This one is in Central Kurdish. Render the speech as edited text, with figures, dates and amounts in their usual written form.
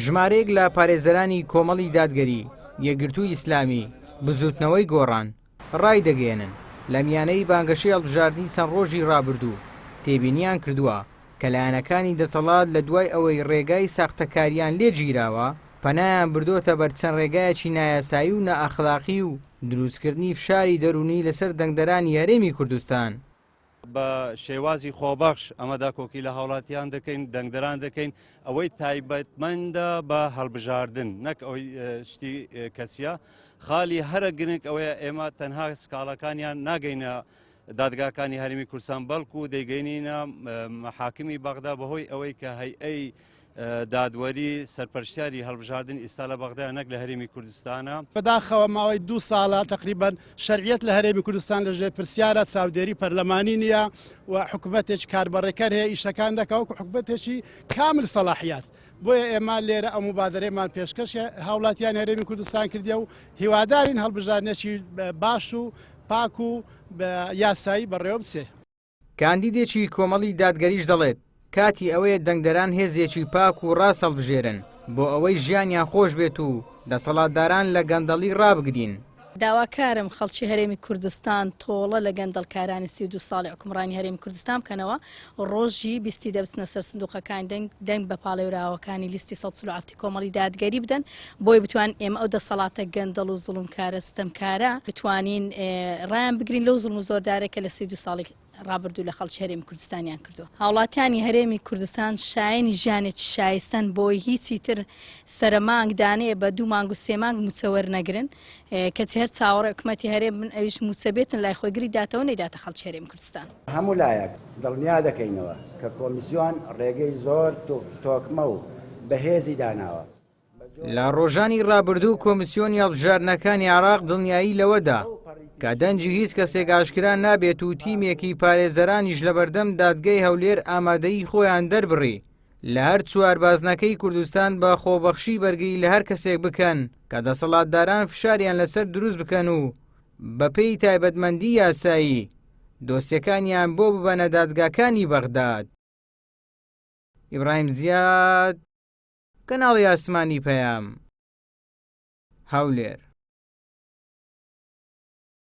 ژمارەیەک لە پارێزەرانی کۆمەڵی دادگەری، یەکگرتووی ئیسلامی، بزووتنەوەی گۆڕان، ڕایدەگەیەنن، لە میانەی بانگەشەی هەڵبژاردنی چەند ڕۆژی ڕابردوو، تێبینیان کردووە کە لایەنەکانی دەسەڵات لە دوای ئەوەی ڕێگای ساختەکاریان لێ گیراوە، پەنایان بردۆتە بەر چەند ڕێگایەکی نایاسایی و نائەخلاقی و دروستکردنی فشاری دەروونی لەسەر دەنگدەرانی هەرێمی کوردستان. بە شێوازی خۆبەخش ئەمە داکۆکی لە هاوڵاتیان دەکەین، دەنگدەران دەکەین، ئەوەی تایبەتمەندە بە هەڵبژاردن نەک ئەوەی شتی کەسیە. خالی هەرە گرنگ ئەوەیە ئێمە تەنها سکاڵاکانیان ناگەینە دادگاکانی هەرێمی کوردستان بەڵکو دەیگەینینە محاکمی بەغدا بەهۆی ئەوەی کە هەیئەی دادوەری سەرپەرشتیاری هەڵبژاردن ئیستا لە بەغدایە نەک لە هەرێمی کوردستانە. بەداخەوە ماوەی دوو ساڵە تەقریبەن شەرعیەت لە هەرێمی کوردستان لە ژێر پرسیارە، چاودێری پەرلەمانی نییە و حکومەتێکی کاربەڕێکەر هەیە ئیشەکان دەکا وەکو حکومەتێکی کامل سەڵاحیات. بۆیە ئێمە لێرە ئەو موبادەرەیەمان پێشکەشی هاوڵاتیانی هەرێمی کوردستان کردیە و هیوادارین هەڵبژاردنێکی باش و پاک و یاسایی بەڕێوە بچێ. کاندیدێکی کۆمەڵی دادگەریش دەڵێت، کاتی ئەوەیە دەنگدەران هێزێکی پاک و ڕاست هەڵبژێرن بۆ ئەوەی ژیانیان خۆش بێت و دەسەڵاتداران لە گەندەڵی ڕابگرین. داواکارم خەڵکی هەرێمی کوردستان تۆڵە لە گەندەڵکارانی 32 ساڵی حوکمڕانی هەرێمی کوردستان بکەنەوە، ڕۆژی بیستی دەبچنە سەر سندوقەکانی دەنگ، دەنگ بە پاڵێوراوەکانی لیستی 147 کۆمەڵی دادگەری بدەن، بۆی بتوانین ئێمە ئەو دەسەڵاتە گەندەڵ و زوڵمکارە ستەمکارە بتوانین ڕایان بگرین لەو زوڵم و زۆردارە کە لە 32 ساڵی ڕابردوو لە خەڵکی هەرێمی کوردستانیان کردووە. هاوڵاتیانی هەرێمی کوردستان شایەنی ژیانێکی شایستەن بۆی هیچی تر سەرە مانگ دانەیە بە دوو مانگ و سێ مانگ موچە وەرنەگرن کەچی هەر چاوەڕێ حکومەتی هەرێم بن ئەویش موچە بێتن لای خۆی گری داتەوە نەیداتە خەڵکی هەرێمی کوردستان. هەموو لایەک دڵنیا دەکەینەوە کە کۆمیسیۆن ڕێگەی زۆر تۆکمە و بەهێزی داناوە. لە ڕۆژانی ڕابردوو کۆمیسیۆنی هەڵبژاردنەکانی عێراق دڵنیایی لەوەدا کە دەنگی هیچ کەسێک ئاشکرا نابێت و تیمێکی پارێزەرانیش لەبەردەم دادگەی هەولێر ئامادەیی خۆیان دەربڕی لە هەر چوار بازنەکەی کوردستان بە خۆبەخشی بەرگری لە هەر کەسێک بکەن کە دەسەڵاتداران فشاریان لەسەر دروست بکەن و بەپێی تایبەتمەندی یاسایی دۆسیەکانیان بۆ ببەنە دادگاکانی بەغداد. ئیبراهیم زیاد، کەناڵی ئاسمانی پەیام، هەولێر.